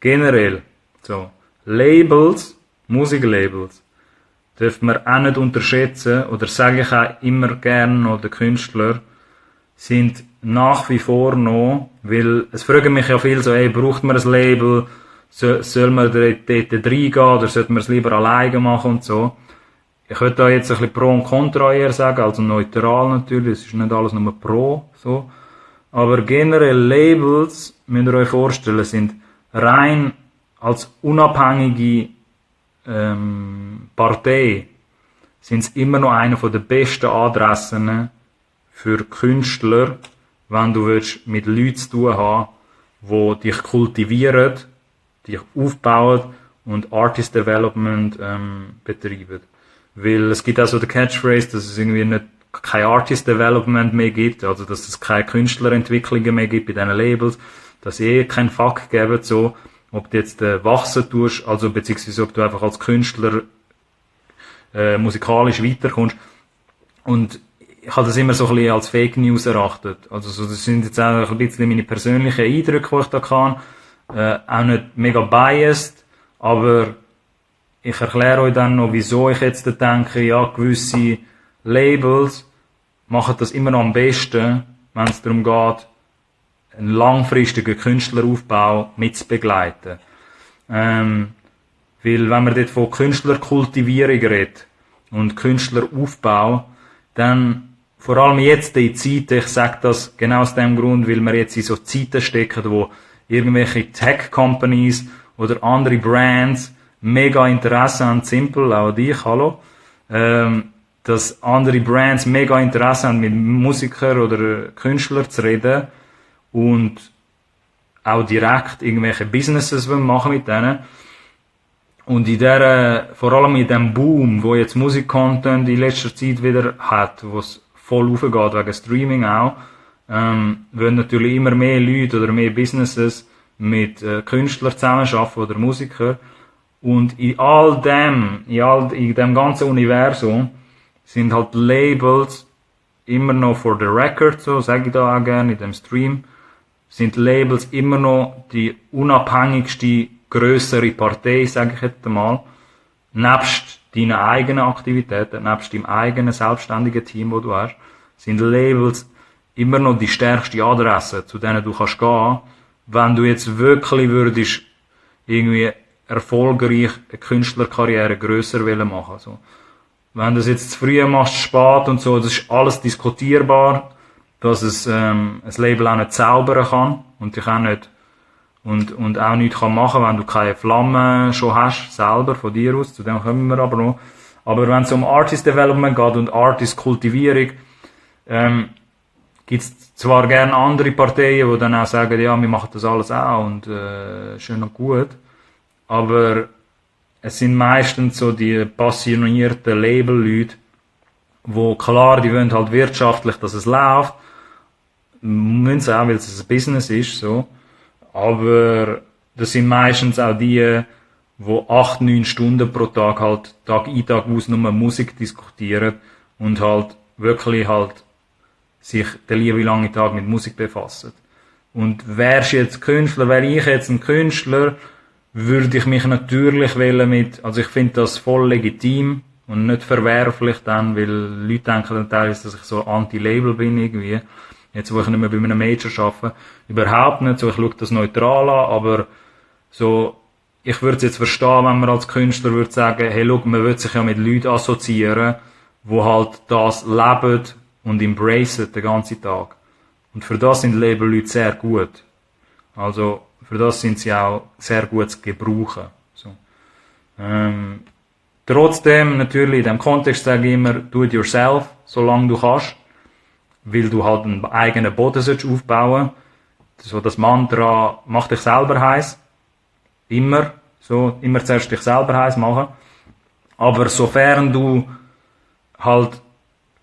Generell, so, Labels, Musiklabels, dürfen wir auch nicht unterschätzen, oder sage ich auch immer gerne noch, der Künstler, sind nach wie vor noch, weil es fragen mich ja viel so, braucht man ein Label, soll man dort reingehen oder sollte man es lieber alleine machen und so. Ich würde da jetzt ein bisschen Pro und Contra eher sagen, also neutral natürlich, es ist nicht alles nur Pro, so. Aber generell Labels, müsst ihr euch vorstellen, sind rein als unabhängige Partei, sind es immer noch eine der besten Adressen für Künstler, wenn du mit Leuten zu tun haben, die dich kultivieren, dich aufbauen und Artist Development betreiben. Weil es gibt auch so die Catchphrase, dass es irgendwie nicht kein Artist Development mehr gibt, also dass es keine Künstlerentwicklungen mehr gibt bei diesen Labels, dass kein Fuck geben, so, ob du jetzt wachsen tust, also beziehungsweise ob du einfach als Künstler musikalisch weiterkommst. Und ich habe das immer so ein bisschen als Fake News erachtet. Also so, das sind jetzt auch ein bisschen meine persönlichen Eindrücke, die ich da kann. Auch nicht mega biased, aber ich erkläre euch dann noch, wieso ich jetzt denke, ja, gewisse Labels machen das immer noch am besten, wenn es darum geht, einen langfristigen Künstleraufbau mitzubegleiten. Weil wenn man dort von Künstlerkultivierung redet und Künstleraufbau, dann vor allem jetzt in Zeiten, ich sage das genau aus dem Grund, weil wir jetzt in so Zeiten stecken, wo irgendwelche Tech-Companies oder andere Brands mega Interesse haben, Simple, auch dich, hallo, dass andere Brands mega Interesse haben, mit Musikern oder Künstlern zu reden und auch direkt irgendwelche Businesses machen mit denen. Und vor allem in dem Boom, wo jetzt Musikcontent in letzter Zeit wieder hat, wo es voll aufgeht, wegen Streaming auch, wollen natürlich immer mehr Leute oder mehr Businesses mit Künstlern zusammenarbeiten oder Musikern. Und in dem ganzen Universum sind halt Labels immer noch for the record, so sage ich da auch gerne in dem Stream, sind Labels immer noch die unabhängigste, grössere Partei, sage ich jetzt mal, nebst deinen eigenen Aktivitäten, nebst deinem eigenen selbstständigen Team, das du hast, sind Labels immer noch die stärkste Adresse, zu denen du kannst gehen, wenn du jetzt wirklich würdest irgendwie erfolgreich eine Künstlerkarriere grösser machen. So. Wenn du das jetzt zu früh machst, zu spät und so, das ist alles diskutierbar, dass es ein Label auch nicht zaubern kann und dich auch nicht und auch nichts kann machen, wenn du keine Flamme schon hast, selber von dir aus, zu dem kommen wir aber noch. Aber wenn es um Artist Development geht und Artist Kultivierung, gibt's zwar gerne andere Parteien, die dann auch sagen, ja, wir machen das alles auch und schön und gut, aber es sind meistens so die passionierten Label-Leute, wo klar, die wollen halt wirtschaftlich, dass es läuft, müssen sie auch, weil es ein Business ist, so, aber das sind meistens auch die, wo 8, 9 Stunden pro Tag halt Tag ein, Tag aus nur Musik diskutieren und halt wirklich halt sich den lieben langen Tag mit Musik befassen. Und wärst jetzt Künstler, wäre ich jetzt ein Künstler, würde ich mich natürlich wählen also ich finde das voll legitim und nicht verwerflich dann, weil Leute denken dann teilweise, dass ich so anti-Label bin irgendwie. Jetzt, wo ich nicht mehr bei einem Major arbeite, überhaupt nicht so, ich schaue das neutral an, aber so, ich würde es jetzt verstehen, wenn man als Künstler würde sagen, hey, schau, man würde sich ja mit Leuten assoziieren, die halt das leben und embracen den ganzen Tag. Und für das sind Label-Leute sehr gut. Also, für das sind sie auch sehr gut zu gebrauchen. So. Trotzdem, natürlich, in diesem Kontext sage ich immer, do it yourself, solange du kannst, weil du halt einen eigenen Boden aufbauen sollst. So das Mantra, mach dich selber heiß. Immer zuerst dich selber heiß machen. Aber sofern du halt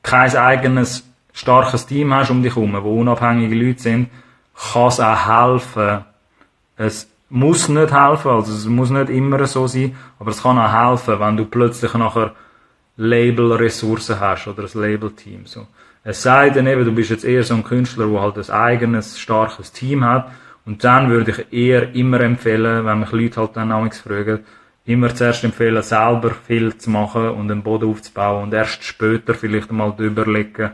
kein eigenes starkes Team hast um dich herum, wo unabhängige Leute sind, kann es auch helfen. Es muss nicht helfen, also es muss nicht immer so sein, aber es kann auch helfen, wenn du plötzlich nachher Label-Ressourcen hast oder ein Label-Team. So. Es sei denn eben, du bist jetzt eher so ein Künstler, der halt ein eigenes, starkes Team hat, und dann würde ich eher immer empfehlen, wenn mich Leute halt dann auch fragen, immer zuerst empfehlen, selber viel zu machen und einen Boden aufzubauen und erst später vielleicht mal überlegen,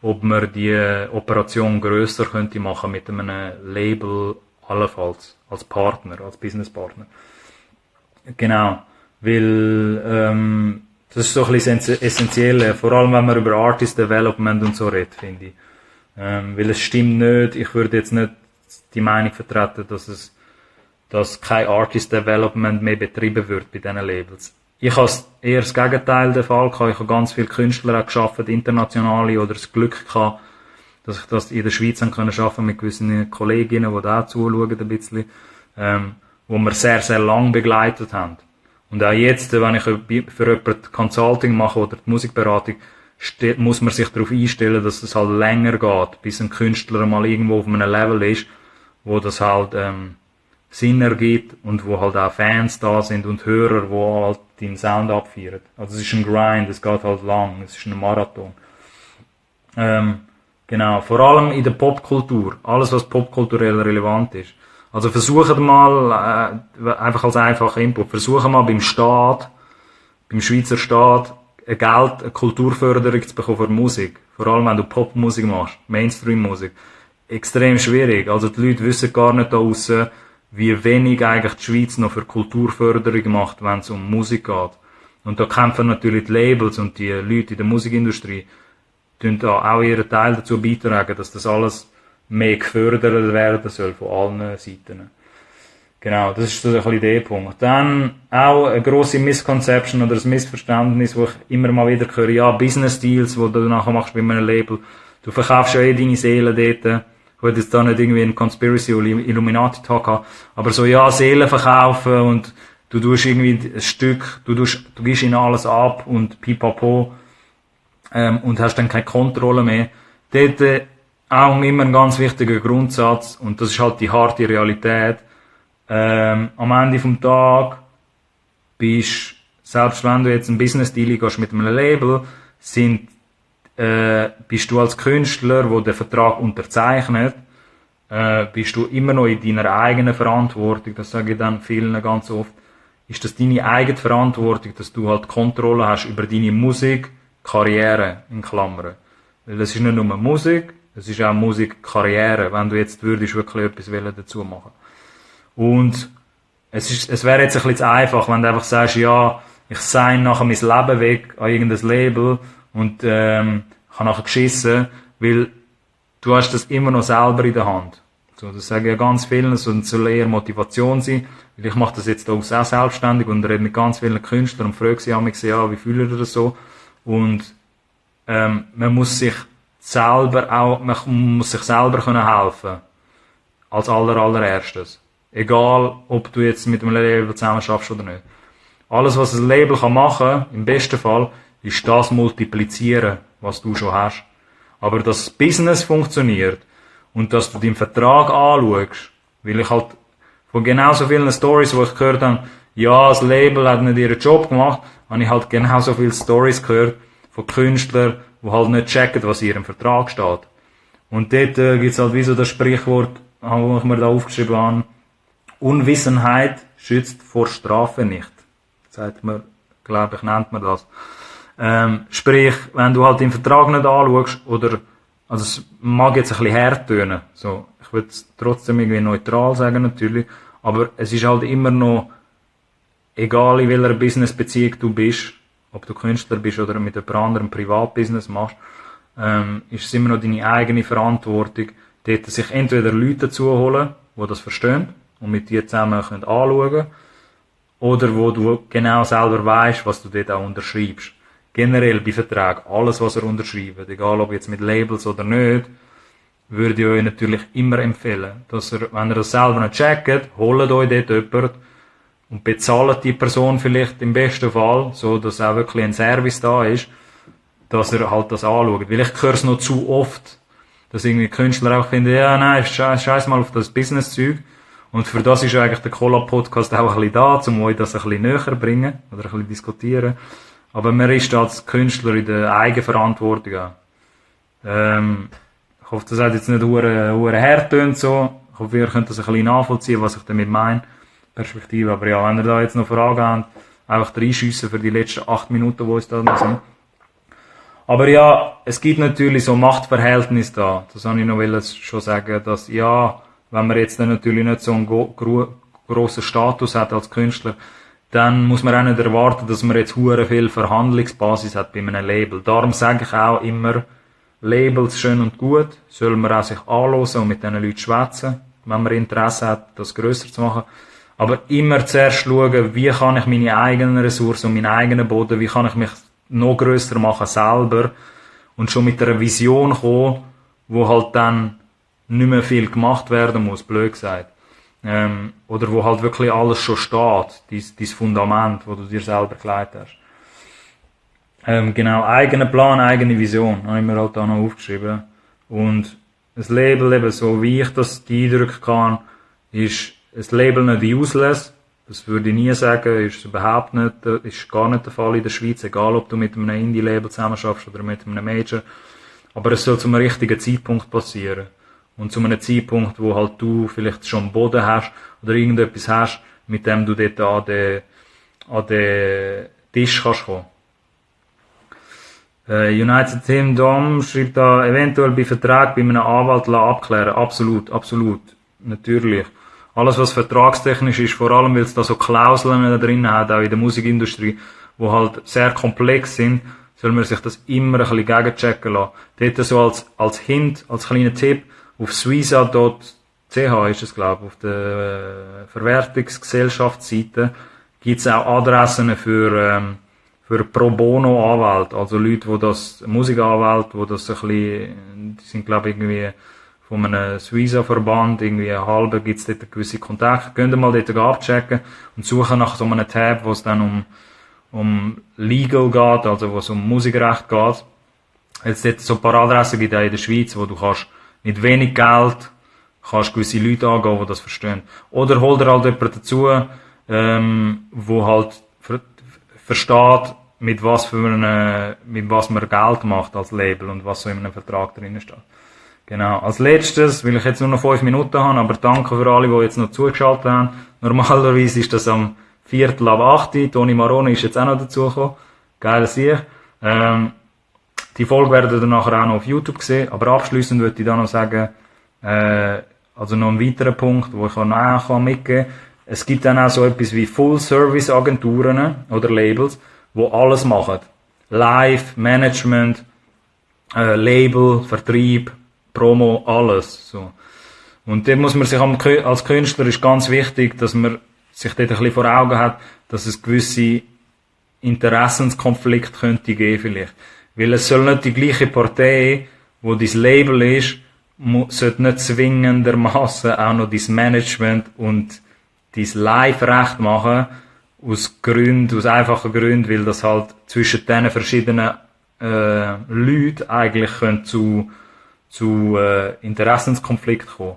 ob man die Operation grösser könnte machen mit einem Label, allenfalls als Partner, als Businesspartner. Genau, weil das ist so ein bisschen essentiell, vor allem wenn man über Artist Development und so redet, finde ich. Weil es stimmt nicht, ich würde jetzt nicht die Meinung vertreten, dass kein Artist Development mehr betrieben wird bei diesen Labels. Ich habe eher das Gegenteil der Fall gehabt. Ich habe ganz viele Künstler auch geschafft, internationale, oder das Glück gehabt, dass ich das in der Schweiz können schaffen mit gewissen Kolleginnen, die da zuschauen ein bisschen, wo wir sehr, sehr lang begleitet haben. Und auch jetzt, wenn ich für jemanden Consulting mache oder die Musikberatung, muss man sich darauf einstellen, dass es halt länger geht, bis ein Künstler mal irgendwo auf einem Level ist, wo das halt Sinn ergibt und wo halt auch Fans da sind und Hörer, die halt den Sound abfeiern. Also es ist ein Grind, es geht halt lang, es ist ein Marathon. Genau, vor allem in der Popkultur, alles was popkulturell relevant ist. Also versucht mal, einfach als einfacher Input, versucht mal beim Schweizer Staat, eine Kulturförderung zu bekommen für Musik. Vor allem wenn du Popmusik machst, Mainstream-Musik. Extrem schwierig. Also die Leute wissen gar nicht da draussen, wie wenig eigentlich die Schweiz noch für Kulturförderung macht, wenn es um Musik geht. Und da kämpfen natürlich die Labels und die Leute in der Musikindustrie, tun da auch ihren Teil dazu beitragen, dass das alles mehr gefördert werden soll von allen Seiten. Genau, das ist so ein bisschen der Punkt. Dann auch eine grosse Misconception oder ein Missverständnis, wo ich immer mal wieder höre, ja, Business Deals, wo du nachher machst bei einem Label. Du verkaufst ja deine Seele dort. Ich will jetzt da nicht irgendwie einen Conspiracy oder Illuminati-Talk haben, aber so, ja, Seelen verkaufen und du tust irgendwie ein Stück, du gibst ihnen alles ab und pipapo, und hast dann keine Kontrolle mehr. Dort auch immer ein ganz wichtiger Grundsatz, und das ist halt die harte Realität. Am Ende vom Tag selbst wenn du jetzt einen Business-Deal gehst mit einem Label, bist du als Künstler, der den Vertrag unterzeichnet, bist du immer noch in deiner eigenen Verantwortung. Das sage ich dann vielen ganz oft. Ist das deine eigene Verantwortung, dass du halt Kontrolle hast über deine Musik, Karriere, in Klammern. Weil es ist nicht nur Musik, es ist auch Musikkarriere, wenn du jetzt würdest wirklich etwas dazu machen. Und es wäre jetzt ein bisschen zu einfach, wenn du einfach sagst, ja, ich sign nachher mein Leben weg an irgendein Label und habe nachher geschissen, weil du hast das immer noch selber in der Hand. So, das sagen ja ganz vielen, es soll eher Motivation sein, weil ich mache das jetzt auch selbstständig und rede mit ganz vielen Künstlern und frage sie mich, ja, wie fühlt ihr das so? Und man muss sich selber auch, man muss sich selber können helfen. Als allererstes. Egal, ob du jetzt mit einem Label zusammen schaffst oder nicht. Alles, was ein Label kann machen, im besten Fall, ist das multiplizieren, was du schon hast. Aber dass das Business funktioniert und dass du deinen Vertrag anschaust, weil ich halt von genauso vielen Stories, wo ich gehört habe, ja, das Label hat nicht ihren Job gemacht, habe ich halt genauso viele Stories gehört von Künstlern, die halt nicht checken, was in ihrem Vertrag steht. Und dort gibt's halt wie so das Sprichwort, wo ich mir da aufgeschrieben habe, Unwissenheit schützt vor Strafe nicht. Sagt man, glaube ich, nennt man das. Sprich, wenn du halt den Vertrag nicht anschaust, oder, also es mag jetzt ein bisschen hart tönen, so, ich würde es trotzdem irgendwie neutral sagen natürlich, aber es ist halt immer noch, egal in welcher Businessbeziehung du bist, ob du Künstler bist oder mit jemand anderem Privatbusiness machst, ist es immer noch deine eigene Verantwortung, dort sich entweder Leute zuholen, die das verstehen und mit dir zusammen können anschauen, oder wo du genau selber weißt, was du dort auch unterschreibst. Generell bei Verträgen, alles was ihr unterschreibt, egal ob jetzt mit Labels oder nicht, würde ich euch natürlich immer empfehlen, dass ihr, wenn ihr das selber nicht checkt, holt euch dort jemanden und bezahlt die Person vielleicht im besten Fall, so dass auch wirklich ein Service da ist, dass ihr halt das anschaut. Weil ich höre es noch zu oft, dass irgendwie Künstler auch finden, ja, nein, scheiß mal auf das Business-Zeug. Und für das ist eigentlich der Collab-Podcast auch ein bisschen da, um euch das ein bisschen näher zu bringen, oder ein bisschen diskutieren. Aber man ist als Künstler in der Eigenverantwortung auch. Ich hoffe, das hat jetzt nicht hure hart tönt so. Ich hoffe, ihr könnt das ein bisschen nachvollziehen, was ich damit meine. Perspektive. Aber ja, wenn ihr da jetzt noch Fragen habt, einfach reinschiessen für die letzten 8 Minuten, die uns da noch sind. Aber ja, es gibt natürlich so Machtverhältnisse da. Das wollte ich noch schon sagen, dass ja, wenn man jetzt dann natürlich nicht so einen grossen Status hat als Künstler, dann muss man auch nicht erwarten, dass man jetzt hure viel Verhandlungsbasis hat bei einem Label. Darum sage ich auch immer, Labels schön und gut, soll man auch sich anhören und mit diesen Leuten schwätzen, wenn man Interesse hat, das grösser zu machen. Aber immer zuerst schauen, wie kann ich meine eigenen Ressourcen und meinen eigenen Boden, wie kann ich mich noch grösser machen selber und schon mit einer Vision kommen, wo halt dann nicht mehr viel gemacht werden muss, blöd gesagt. Oder wo halt wirklich alles schon steht, dein Fundament, wo du dir selber gelegt hast. Genau, eigener Plan, eigene Vision, habe ich mir halt da noch aufgeschrieben. Und das Label eben, so wie ich das die Eindrücke kann, ist ein Label nicht useless. Das würde ich nie sagen, ist überhaupt nicht, ist gar nicht der Fall in der Schweiz, egal ob du mit einem Indie-Label zusammenarbeitest oder mit einem Major. Aber es soll zu einem richtigen Zeitpunkt passieren. Und zu einem Zeitpunkt, wo halt du vielleicht schon einen Boden hast oder irgendetwas hast, mit dem du dort an den Tisch kannst kommen. United Kingdom schreibt da, eventuell bei Vertrag bei einem Anwalt abklären. Absolut, absolut. Natürlich. Alles, was vertragstechnisch ist, vor allem, weil es da so Klauseln da drin hat, auch in der Musikindustrie, die halt sehr komplex sind, soll man sich das immer ein bisschen gegenchecken lassen. Dort so als Hint, als kleiner Tipp, auf suiza.ch ist es, glaube ich, auf der Verwertungsgesellschaftsseite, gibt es auch Adressen für Pro Bono Anwälte, also Leute, die das, Musikanwälte, die das ein bisschen, die sind, glaube ich, irgendwie von einem Suiza-Verband, irgendwie eine halbe, gibt es dort einen gewissen Kontakt. Könnt ihr mal dort abchecken und suchen nach so einem Tab, wo es dann um Legal geht, also wo es um Musikrecht geht. Jetzt dort so ein paar Adressen gibt es in der Schweiz, wo du kannst mit wenig Geld kannst gewisse Leute angehen, die das verstehen. Oder hol dir halt jemanden dazu, wo halt versteht, mit was man Geld macht als Label und was so in einem Vertrag drin steht. Genau. Als letztes, weil ich jetzt nur noch 5 Minuten habe, aber danke für alle, die jetzt noch zugeschaltet haben. Normalerweise ist das am 7:45. Toni Maroni ist jetzt auch noch dazugekommen. Geil Sieg. Die Folge werdet ihr nachher auch noch auf YouTube sehen. Aber abschliessend würde ich da noch sagen, also noch einen weiteren Punkt, wo ich auch mitgeben kann. Es gibt dann auch so etwas wie Full-Service-Agenturen oder Labels, wo alles machen. Live, Management, Label, Vertrieb, Promo, alles. So. Und dort muss man sich als Künstler ist ganz wichtig, dass man sich dort ein bisschen vor Augen hat, dass es gewisse Interessenskonflikte könnte geben vielleicht. Weil es soll nicht die gleiche Partei, wo dein Label ist, sollte nicht zwingendermaßen auch noch dein Management und dein Live-Recht machen, aus einfachen Gründen, weil das halt zwischen diesen verschiedenen Leuten eigentlich zu Interessenskonflikt kommen.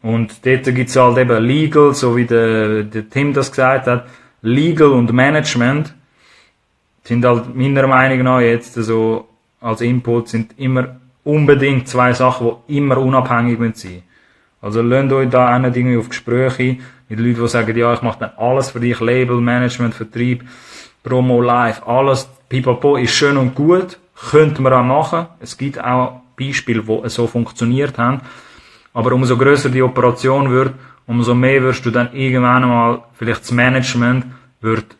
Und dort gibt's halt eben Legal, so wie der Tim das gesagt hat, Legal und Management sind halt meiner Meinung nach jetzt so als Input sind immer unbedingt zwei Sachen, die immer unabhängig sein müssen. Also lasst euch da auch nicht irgendwie auf Gespräche mit Leuten, die sagen, ja, ich mache dann alles für dich, Label, Management, Vertrieb, Promo, Live, alles, pipapo, ist schön und gut, könnte man auch machen. Es gibt auch Beispiele, wo es so funktioniert haben. Aber umso grösser die Operation wird, umso mehr wirst du dann irgendwann mal, vielleicht das Management, wird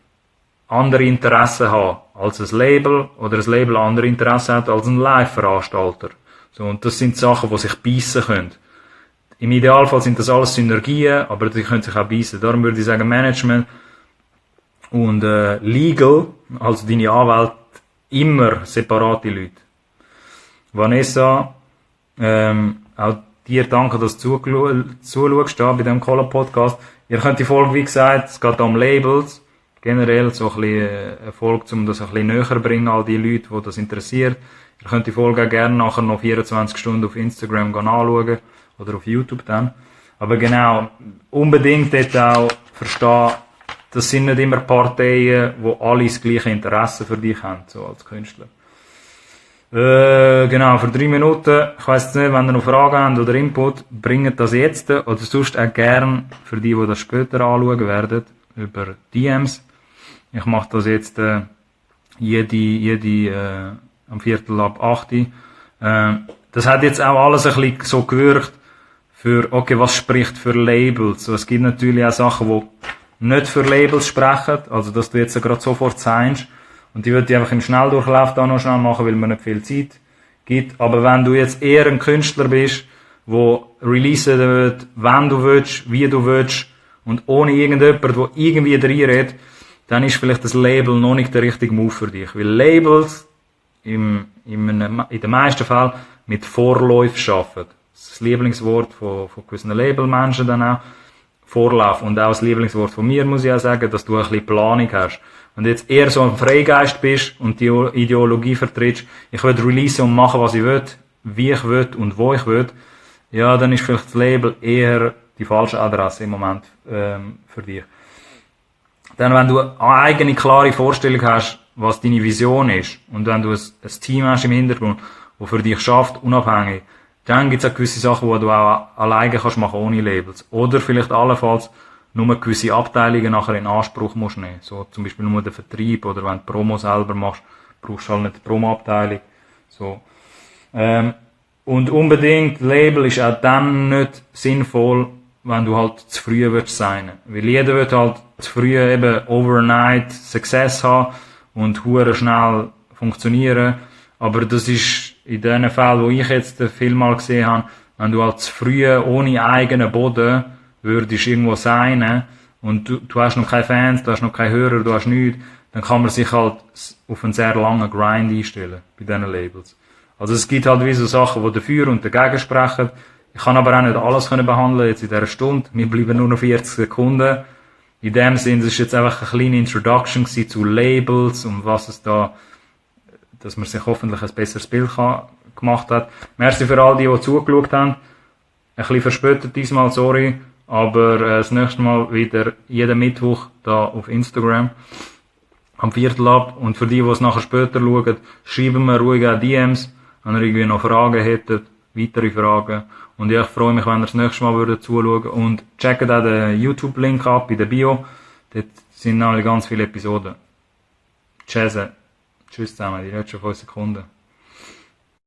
andere Interessen haben als ein Label oder ein Label andere Interessen hat als ein Live-Veranstalter. So, und das sind Sachen, die sich beißen können. Im Idealfall sind das alles Synergien, aber die können sich auch beißen. Darum würde ich sagen, Management und Legal, also deine Anwälte, immer separate Leute. Vanessa, auch dir danke, dass du zuschaust bei diesem Cola-Podcast. Ihr könnt die Folge, wie gesagt, es geht um Labels, generell so ein bisschen eine Folge, um das ein bisschen näher zu bringen, all die Leute, die das interessiert. Ihr könnt die Folge auch gerne nachher noch 24 Stunden auf Instagram anschauen oder auf YouTube dann. Aber genau, unbedingt dort auch verstehen, das sind nicht immer Parteien, die alle das gleiche Interesse für dich haben, so als Künstler. Genau, für 3 Minuten. Ich weiss nicht, wenn ihr noch Fragen habt oder Input, bringt das jetzt oder sonst auch gern für die das später anschauen werden, über DMs. Ich mache das jetzt am 7:45. Das hat jetzt auch alles ein bisschen so gewirkt für, okay, was spricht für Labels? So, es gibt natürlich auch Sachen, die nicht für Labels sprechen, also dass du jetzt gerade sofort signst. Und die würde ich einfach im Schnelldurchlauf da noch schnell machen, weil mir nicht viel Zeit gibt. Aber wenn du jetzt eher ein Künstler bist, der releasen wird, wenn du willst, wie du willst, und ohne irgendjemand, der irgendwie reinredet, dann ist vielleicht das Label noch nicht der richtige Move für dich. Weil Labels in den meisten Fällen mit Vorläufen arbeiten. Das Lieblingswort von gewissen Labelmenschen dann auch. Vorlauf. Und auch das Lieblingswort von mir, muss ich auch sagen, dass du ein bisschen Planung hast. Und jetzt eher so ein Freigeist bist und die Ideologie vertrittst, ich will releasen und machen, was ich will, wie ich will und wo ich will, ja, dann ist vielleicht das Label eher die falsche Adresse im Moment für dich. Dann, wenn du eine eigene, klare Vorstellung hast, was deine Vision ist, und wenn du ein Team hast im Hintergrund, das für dich schafft, unabhängig, dann gibt es auch gewisse Sachen, die du auch alleine kannst machen, ohne Labels. Oder vielleicht allenfalls nur gewisse Abteilungen nachher in Anspruch musst nehmen. So zum Beispiel nur den Vertrieb, oder wenn du Promo selber machst, brauchst du halt nicht die Promo-Abteilung. So. Und unbedingt, Label ist auch dann nicht sinnvoll, wenn du halt zu früh willst sein. Weil jeder wird halt zu früh eben overnight Success haben und hure schnell funktionieren. Aber das ist in den Fällen, wo ich jetzt viel mal gesehen habe, wenn du halt zu früh ohne eigenen Boden würdest irgendwo sein und du hast noch keine Fans, du hast noch keine Hörer, du hast nichts, dann kann man sich halt auf einen sehr langen Grind einstellen bei diesen Labels. Also es gibt halt wie so Sachen, die dafür und dagegen sprechen. Ich kann aber auch nicht alles behandeln jetzt in dieser Stunde. Mir bleiben nur noch 40 Sekunden. In dem Sinne, es ist jetzt einfach eine kleine Introduction zu Labels und was es da, dass man sich hoffentlich ein besseres Bild gemacht hat. Merci für all die zugeschaut haben. Ein bisschen verspätet diesmal, sorry. Aber das nächste Mal wieder jeden Mittwoch da auf Instagram am Viertel ab. Und für die es nachher später schauen, schreiben wir ruhig auch DMs, wenn ihr irgendwie noch Fragen hättet, weitere Fragen. Und ja, ich freue mich, wenn ihr das nächste Mal würdet zuschauen. Und checkt auch den YouTube-Link ab in der Bio. Dort sind alle ganz viele Episoden. Tschüss zusammen, die letzten 5 Sekunden.